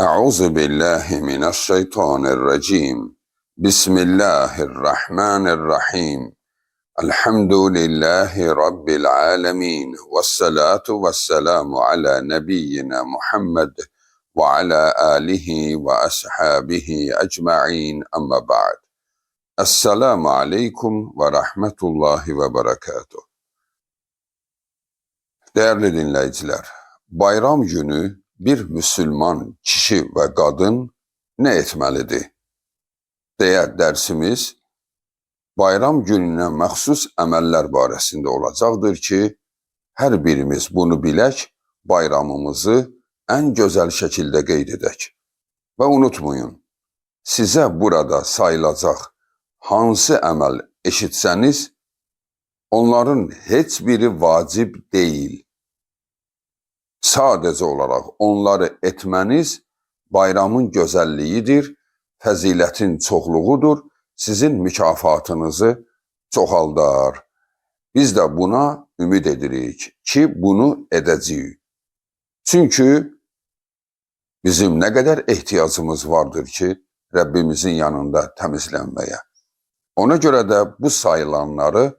Euzu billahi mineşşeytanirracim. Bismillahirrahmanirrahim. Elhamdülillahi rabbil alamin. Vessalatu vesselamu ala nebiyyina Muhammed ve ala alihi ve ashabihi ecmaîn. Amma ba'd. Esselamu aleykum ve rahmetullahi ve berekatuh. Değerli dinleyiciler, bayram günü bir Müslüman kişi ve qadın nə etməlidir? Deyə dərsimiz bayram gününə məxsus əməllər barəsində olacaqdır ki, hər birimiz bunu bilək, bayramımızı ən gözəl şəkildə qeyd edək. Və unutmayın, sizə burada sayılacaq hansı əməl eşitsəniz, onların heç biri vacib deyil. Sadəcə olaraq onları etməniz bayramın gözəlliyidir, fəzilətin çoxluğudur, sizin mükafatınızı çoxaldar. Biz də buna ümid edirik ki, bunu edəcəyik. Çünki bizim nə qədər ehtiyacımız vardır ki, Rəbbimizin yanında təmizlənməyə. Ona görə də bu sayılanları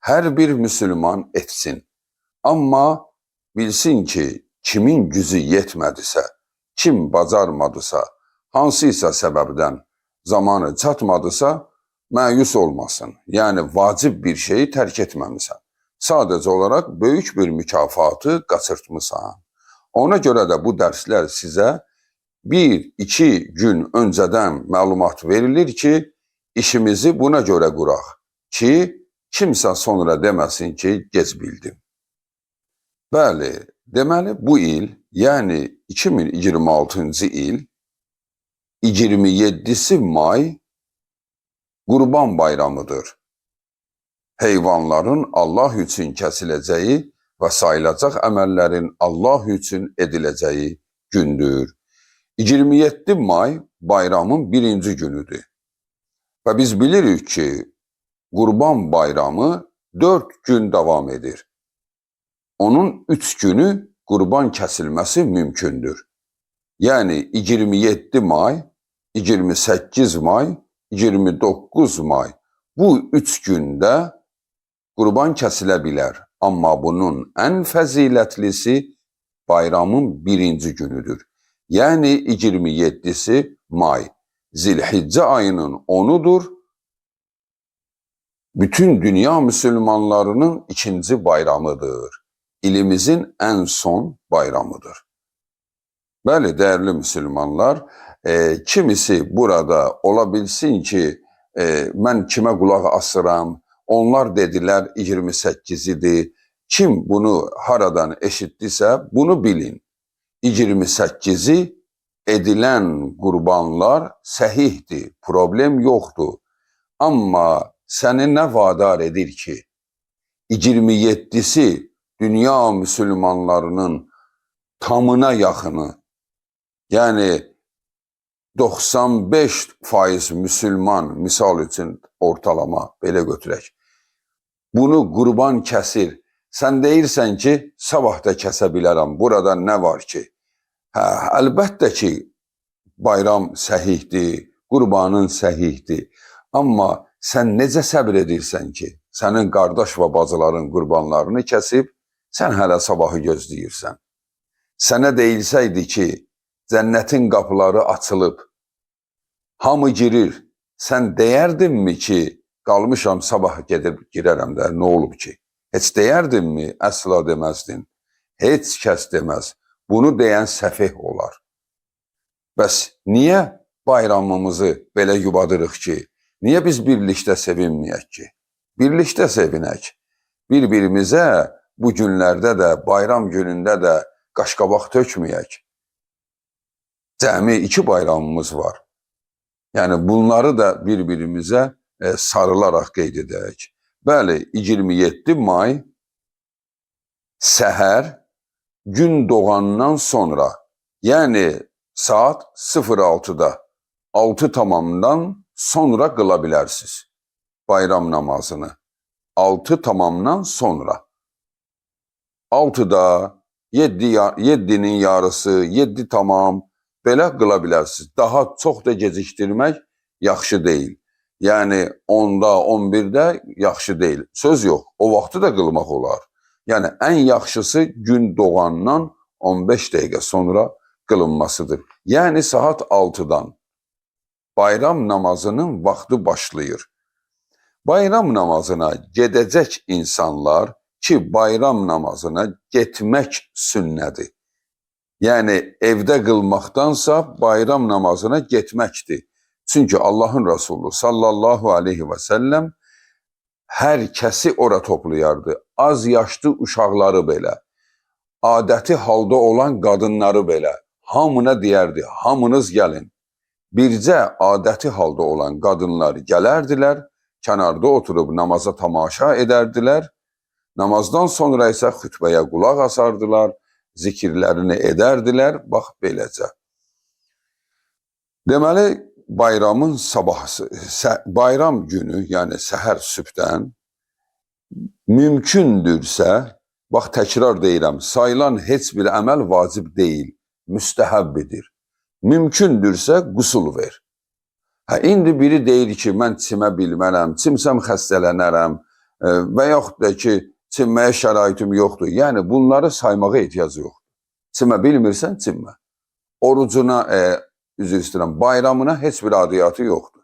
hər bir Müslüman etsin. Amma bilsin ki, kimin gücü yetmədisə, kim bacarmadısa, hansısa səbəbdən zamanı çatmadısa, məyus olmasın. Yəni vacib bir şeyi tərk etməmisən. Sadəcə olaraq böyük bir mükafatı qaçırtmısan. Ona görə də bu dərslər sizə 1-2 gün öncədən məlumat verilir ki, işimizi buna görə quraq ki, kimsə sonra deməsin ki, gec bildim. Bəli, deməli bu il, yəni 2026-cı il 27-si may Qurban Bayramıdır. Heyvanların Allah üçün kəsiləcəyi və sayılacaq əməllərin Allah üçün ediləcəyi gündür. 27 may bayramın birinci günüdür. Və biz bilirik ki, Qurban Bayramı 4 gün davam edir. Onun 3 günü qurban kəsilməsi mümkündür. Yəni 27 may, 28 may, 29 may. Bu 3 gündə qurban kəsilə bilər. Amma bunun ən fəzilətlisi bayramın birinci günüdür. Yəni 27-si may. Zilhiccə ayının 10-udur. Bütün dünya Müslümanlarının ikinci bayramıdır. İlimizin ən son bayramıdır. Bəli, dəyərli Müslümanlar, kimisi burada ola bilsin ki, mən kimə qulaq asıram, onlar dedilər 28-idir. Kim bunu haradan eşitdisə, bunu bilin. 28-i edilən qurbanlar səhihdir, problem yoxdur. Amma səni nə vadar edir ki, 27-si dünya Müslümanlarının tamına yaxını, yəni 95% Müslüman, misal üçün ortalama belə götürək. Bunu qurban kəsir. Sən deyirsən ki, sabah da kəsə bilərəm. Burada nə var ki? Hə, əlbəttə ki, bayram səhihdir, qurbanın səhihdir. Amma sən necə səbr edirsən ki, sənin qardaş və bacıların qurbanlarını kəsib, sən hələ sabahı gözləyirsən. Sənə deyilsəydi ki, cənnətin qapıları açılıb, hamı girir, sən deyərdinmi ki, qalmışam sabah gedib girərəm də, nə olub ki? Heç deyərdinmi? Əsla deməzdin. Heç kəs deməz. Bunu deyən səfeh olar. Bəs niyə bayramımızı belə yubadırıq ki? Niyə biz birlikdə sevinməyək ki? Birlikdə sevinək. Bir-birimizə bu günlərdə də, bayram günündə də qaşqabaq tökməyək. Cəmi 2 bayramımız var. Yəni bunları da bir-birimizə sarılaraq qeyd edək. Bəli, 27 may səhər gün doğandan sonra, yəni saat 06-da, 6 tamamdan sonra qıla bilərsiniz bayram namazını. 6 tamamdan sonra. 6-da, 7, 7-nin yarısı, 7 tamam. Belə qıla bilərsiniz. Daha çox da gecikdirmək yaxşı deyil. Yəni 10-da, 11-də yaxşı deyil. Söz yox, o vaxtı da qılmaq olar. Yəni ən yaxşısı gün doğandan 15 dəqiqə sonra qılınmasıdır. Yəni saat 6-dan bayram namazının vaxtı başlayır. Bayram namazına gedəcək insanlar ki, bayram namazına getmək sünnədir. Yəni evdə qılmaqdansa bayram namazına getməkdir. Çünki Allahın Rəsulu sallallahu aleyhi və səlləm hər kəsi ora toplayardı. Az yaşlı uşaqları belə, adəti halda olan qadınları belə hamına deyərdi, hamınız gəlin. Bircə adəti halda olan qadınlar gələrdilər, kənarda oturub namaza tamaşa edərdilər. Namazdan sonra isə xütbəyə qulaq asardılar, zikirlərini edərdilər, bax beləcə. Deməli, bayramın sabahısı, bayram günü, yəni səhər sübhdən mümkündürsə, bax təkrar deyirəm, sayılan heç bir əməl vacib deyil, müstəhəbbidir. Mümkündürsə qusul ver. Hə, indi biri deyir ki, mən çimə bilmərəm, çimsəm xəstələnərəm və yaxud da ki, çimməyə şəraitim yoxdur. Yəni bunları saymağa ehtiyac yoxdur. Çimə bilmirsən, çimmə. Orucuna, üzr istəyirəm, bayramına heç bir adiyyatı yoxdur.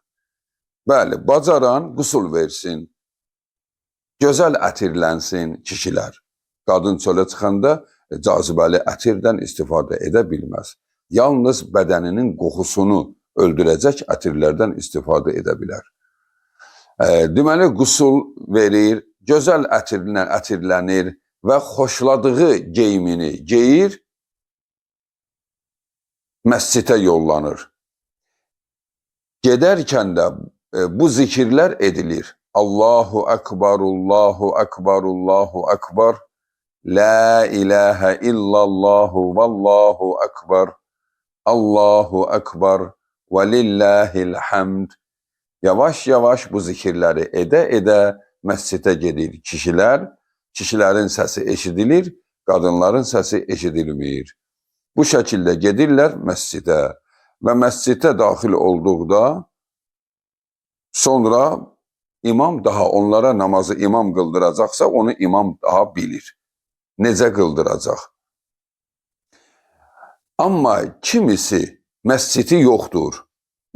Bəli, bacaran qusul versin, gözəl ətirlənsin kişilər. Qadın çölə çıxanda cazibəli ətirdən istifadə edə bilməz. Yalnız bədəninin qoxusunu öldürəcək ətirlərdən istifadə edə bilər. Deməli, qusul verir, gözəl ətirlə ətirlənir və xoşladığı geyimini geyir, məscidə yollanır. Gedərkən də bu zikirlər edilir. Allahu Ekber, Allahu Ekber, Allahu Ekber, La ilahə illallahu, vallahu ekber, Allahu Ekber, və lillahil hamd. Yavaş yavaş bu zikirləri edə-edə məscidə gedir kişilər. Kişilərin səsi eşidilir, qadınların səsi eşidilmir. Bu şəkildə gedirlər məscidə və məscidə daxil olduqda sonra imam daha onlara namazı imam qıldıracaqsa onu imam daha bilir. Necə qıldıracaq? Amma kimisi məscidi yoxdur,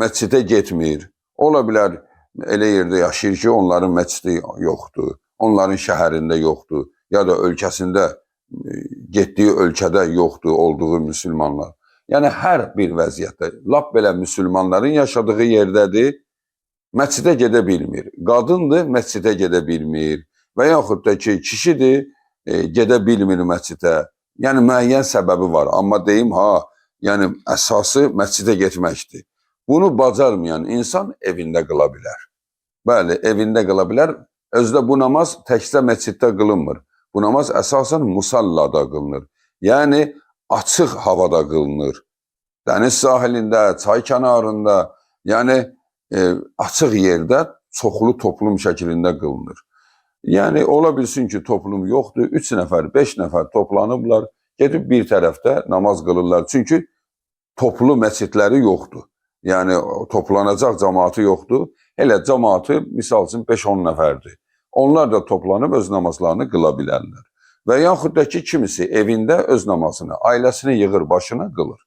məscidə getmir. Ola bilər elə yerdə yaşayır ki, onların məscidi yoxdur, onların şəhərində yoxdur, ya da ölkəsində, getdiyi ölkədə yoxdur olduğu müsəlmanlar. Yəni hər bir vəziyyətdə, lap belə müsəlmanların yaşadığı yerdədir, məscidə gedə bilmir. Qadındır, məscidə gedə bilmir və yaxud da ki, kişidir, gedə bilmir məscidə. Yəni müəyyən səbəbi var, amma deyim ha, yəni əsası məscidə getməkdir. Bunu bacarmayan insan evində qıla bilər. Bəli, evində qıla bilər. Özdə bu namaz təkcə məsciddə qılınmır. Bu namaz əsasən musallada qılınır. Yəni açıq havada qılınır. Dəniz sahilində, çay kənarında, yəni açıq yerdə çoxlu toplum şəklində qılınır. Yəni ola bilsin ki, toplum yoxdur, 3 nəfər, 5 nəfər toplanıblar, gedib bir tərəfdə namaz qılırlar. Çünki toplu məscidləri yoxdur. Yəni toplanacaq cəmaatı yoxdur. Elə cəmaatı misal üçün 5-10 nəfərdir. Onlar da toplanıb öz namazlarını qıla bilərlər. Və yaxud da ki, kimisi evində öz namazını, ailəsini yığır başına qılır.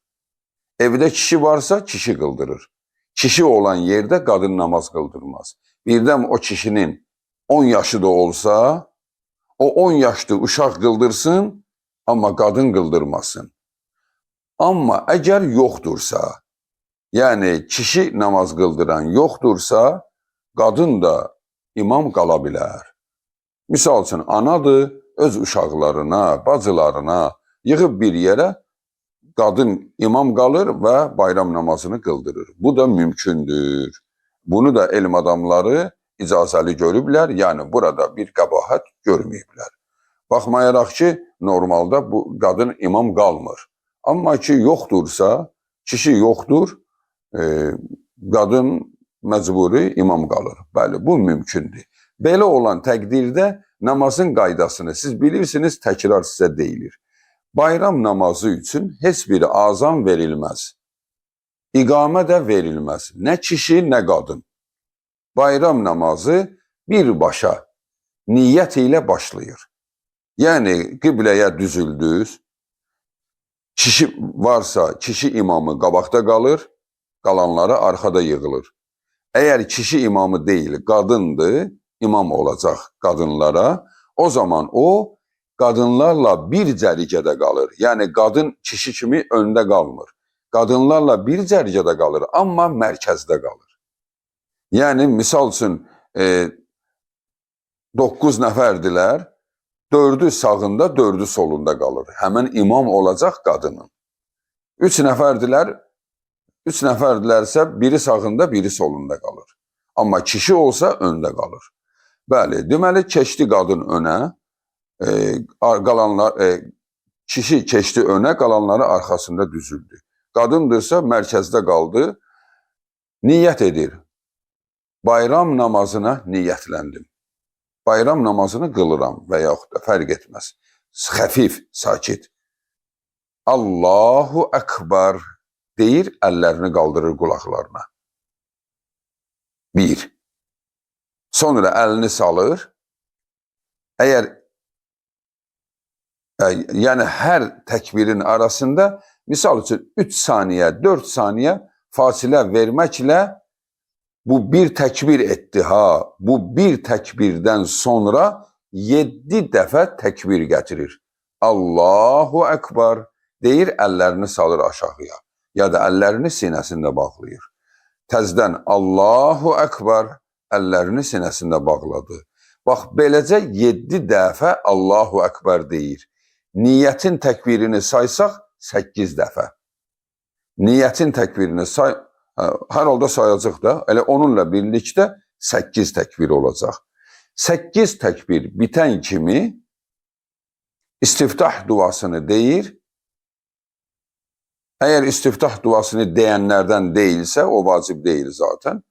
Evdə kişi varsa kişi qıldırır. Kişi olan yerdə qadın namaz qıldırmaz. Birdən o kişinin 10 yaşı da olsa, o 10 yaşlı uşaq qıldırsın, amma qadın qıldırmasın. Amma əgər yoxdursa, yəni kişi namaz qıldıran yoxdursa, qadın da imam qala bilər. Misal üçün, anadır, öz uşaqlarına, bacılarına yığıb bir yerə qadın imam qalır və bayram namazını qıldırır. Bu da mümkündür. Bunu da elm adamları icazəli görüblər, yəni burada bir qəbahət görməyiblər. Baxmayaraq ki, normalda bu qadın imam qalmır. Amma ki, yoxdursa, kişi yoxdur, qadın məcburi imam qalır. Bəli, bu mümkündür. Belə olan təqdirdə namazın qaydasını siz bilirsiniz, təkrar sizə deyilir. Bayram namazı üçün heç bir azan verilməz. İqamə də verilməz. Nə kişi, nə qadın. Bayram namazı birbaşa niyyət ilə başlayır. Yəni qibləyə düzüldünüz. Kişi varsa kişi imamı qabaqda qalır, qalanları arxada yığılır. Əgər kişi imamı deyil, qadındır, imam olacaq qadınlara, o zaman o qadınlarla bir cərgədə qalır. Yəni qadın kişi kimi öndə qalmır. Qadınlarla bir cərgədə qalır, amma mərkəzdə qalır. Yəni misal üçün 9 nəfərdilər, 4-ü sağında, 4-ü solunda qalır. Həmin imam olacaq qadının. 3 nəfərdilər, 3 nəfərdilərsə biri sağında, biri solunda qalır. Amma kişi olsa öndə qalır. Bəli, deməli keçdi qadın önə, qalanlar kişi keçdi önə, qalanları arxasında düzüldü. Qadındırsa mərkəzdə qaldı, niyyət edir. Bayram namazına niyyətləndim. Bayram namazını qılıram və yaxud da fərq etməz. Xəfif, sakit. Allahu Əkbər deyir, əllərini qaldırır qulaqlarına. Bir. Sonra əlini salır. Əgər yəni hər təkbirin arasında misal üçün 3 saniyə, 4 saniyə fasilə verməklə bu bir təkbir etdi ha. Bu bir təkbirdən sonra 7 dəfə təkbir gətirir. Allahu Əkbər deyir, əllərini salır aşağıya ya da əllərini sinəsində bağlayır. Təzdən Allahu Əkbər əllərini sinəsində bağladı. Bax, beləcə 7 dəfə Allahu Əkbər deyir. Niyyətin təkbirini saysaq 8 dəfə. Niyyətin təkbirini say, hər halda sayacaq da, elə onunla birlikdə 8 təkbir olacaq. 8 təkbir bitən kimi istiftah duasını deyir. Əgər istiftah duasını deyənlərdən deyilsə, o vacib deyil zaten,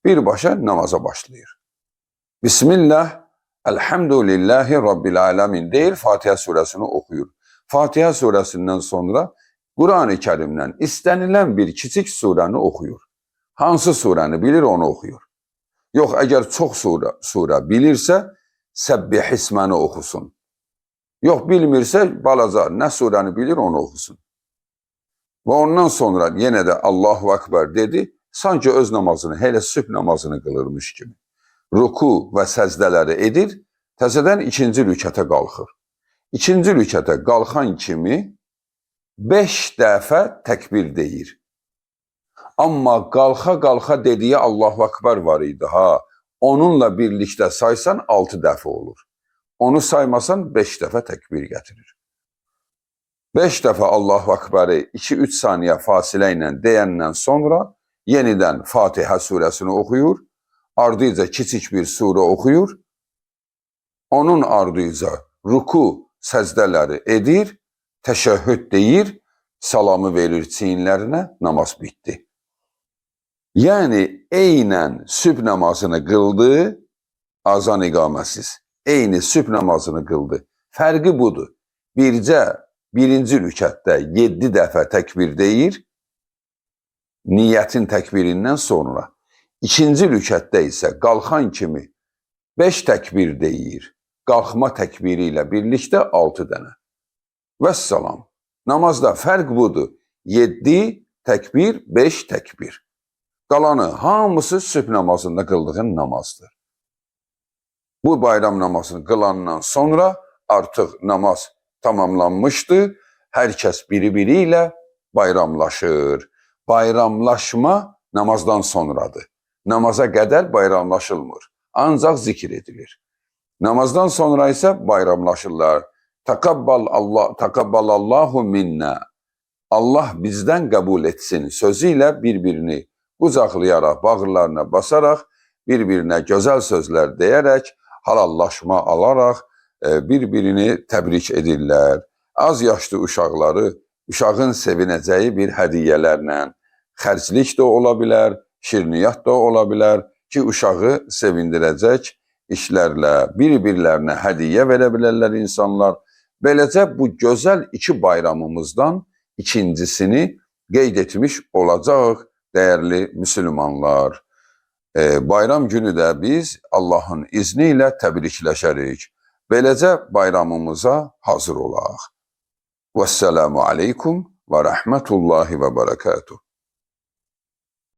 birbaşa namaza başlayır. Bismillah, Elhamdülillahi Rabbil Alemin deyir, Fatiha surəsini oxuyur. Fatiha surəsindən sonra Quran-ı Kərimdən istənilən bir kiçik surəni oxuyur. Hansı surəni bilir, onu oxuyur. Yox, əgər çox surə bilirsə, Səbbih isməni oxusun. Yox, bilmirsə, balaca nə surəni bilir, onu oxusun. Və ondan sonra yenə də Allahu Akbar dedi, sanki öz namazını, hələ sübh namazını qılırmış kimi. Ruku və səzdələri edir, təzədən ikinci rükətə qalxır. İkinci rükətə qalxan kimi 5 dəfə təkbir deyir. Amma qalxa-qalxa dediyi Allahu Akbar var idi ha. Onunla birlikdə saysan 6 dəfə olur. Onu saymasan 5 dəfə təkbir gətirir. 5 dəfə Allahu Akbəri 2-3 saniyə fasilə ilə deyəndən sonra yenidən Fatihə surəsini oxuyur. Ardınca kiçik bir surə oxuyur. Onun ardınca ruku səzdələri edir, təşəhhüd deyir, salamı verir çiyinlərinə, namaz bitdi. Yəni, eynən sübh namazını qıldı, azan iqaməsiz. Eyni sübh namazını qıldı. Fərqi budur. Bircə birinci rükətdə 7 dəfə təkbir deyir, niyyətin təkbirindən sonra. İkinci rükətdə isə qalxan kimi 5 təkbir deyir. Qalxma təkbiri ilə birlikdə 6 dənə. Vəssalam. Namazda fərq budur. 7 təkbir, 5 təkbir. Qalanı hamısı sübh namazında qıldığın namazdır. Bu bayram namazını qılandan sonra artıq namaz tamamlanmışdı. Hər kəs biri-biri ilə bayramlaşır. Bayramlaşma namazdan sonradır. Namaza qədər bayramlaşılmır. Ancaq zikr edilir. Namazdan sonra isə bayramlaşırlar. Takabbal Allah, takabbalallahu minna. Allah bizdən qəbul etsin sözü ilə bir-birini qucaqlayaraq, bağırlarına basaraq, bir-birinə gözəl sözlər deyərək, halallaşma alaraq bir-birini təbrik edirlər. Az yaşlı uşaqları, uşağın sevinəcəyi bir hədiyyələrlə, xərclik də ola bilər, şirniyyat da ola bilər ki, uşağı sevindirəcək işlərlə bir-birlərinə hədiyyə verə bilərlər insanlar. Beləcə bu gözəl iki bayramımızdan ikincisini qeyd etmiş olacağıq. dəyərli müsəlmanlar, bayram günü də biz Allahın izni ilə təbrikləşərik. Beləcə bayramımıza hazır olaq. Vəssalamu aleykum və rəhmətullahi və bərəkatuh.